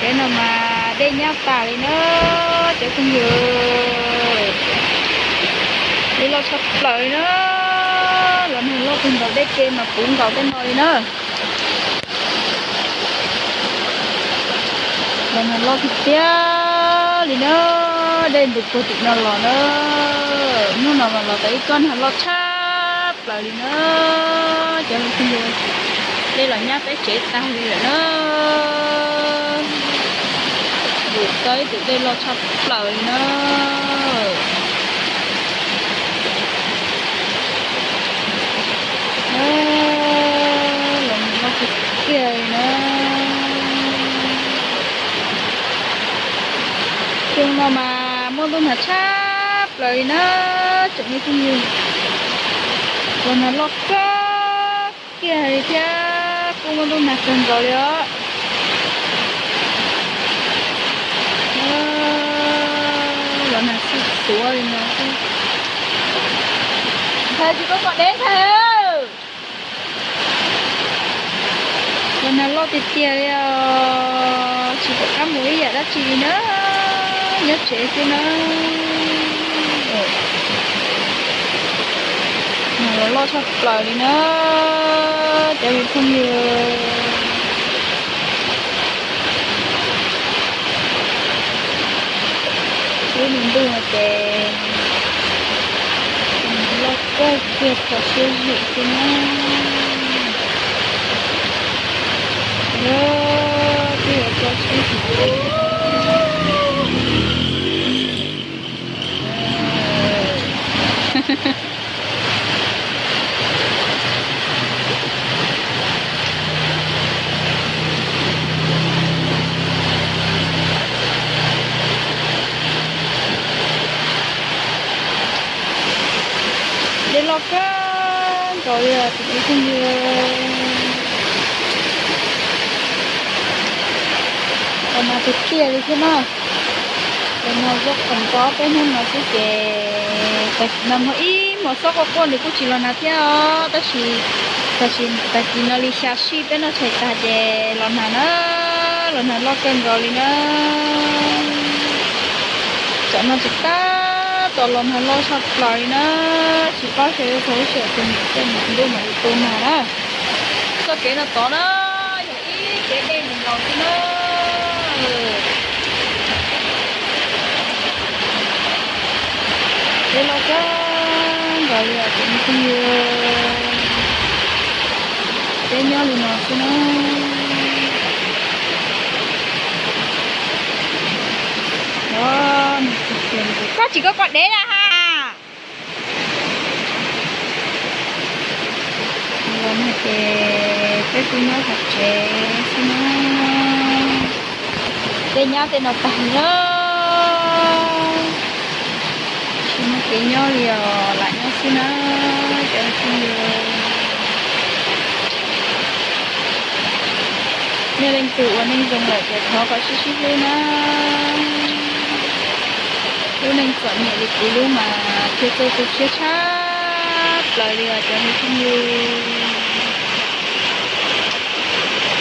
No mas dej nyab tas li na, cov phooj ywg. Dej loj tshaj plaws li na. Los nag loj kawg nkaus, dej ke mas puv nkaus tej no li na. Los nag loj tiag tiag li na, dej ntws puag tim no los na. Hnub no mas los tau ib kob nag loj tshaj plaws li na. Cov phooj ywg, dej los nyab peb tsev tag li lawm na. Vwm tau ib tus dej loj tshaj plaws li na. Los nag loj tiag tiag li na. Xyoo no mas muaj ntuj nag tshaj plaws li na, tsoom me phooj ywg. Los nag loj kawg kiag li thiab kuj muaj ntuj nag kawg nkaus li os. Los nag xuv xuav li no. Ntshai tsis koj kom deb ntshai. Los nag loj tiag tiag li os, tsis pom qab mus ib yam dab tsi li na, nyob tsev xwb na. Nag los loj tshaj plaws li na, cov me phooj ywg. Lub me ntuj no ces loj kawg kiag kho siab zim xwb na. Yog twb yuav tso tshiab xim teb. Dej loj kawg nkaus li os tsoom me phooj ywg. Los nag tiag tiag li thiab na. Los nag zuaj qees tau peb hnub no xwb ces tam sim no muaj ib hmos xob quaj quaj nws kuj tsis los nag thiab os, tab sis tam sim, tam sim no li xya sij peb noj tshais tag ces los nag na, los nag loj kawg nkaus li na. Tam no tsis tab tom los nag loj tshaj plaws li na, tsis paub xyov yuav txog lub sij hawm twg mam mam ntuj mam li tu nag na. Txoj kev no tod na, yog ib kev dej mus nkaus xwb na. Dej loj kawg nkaus li os tsoom me phooj ywg, peb nyob li no xwb na. Koj tsis koj koj dev na ha. Los nag ces peb kuj nyob hauv tsev xwb na. Dej nyab tej no tag li na, tsis muaj kev nyob li os, lam nyob xwb na cov phooj ywg. Nej leej twg ua neej zoo lawm ces thov kom sib sib hlub na. Lub neej txom nyem li kuv lub mas thiaj txawj tu siab tshaj plaws li os cov phooj ywg.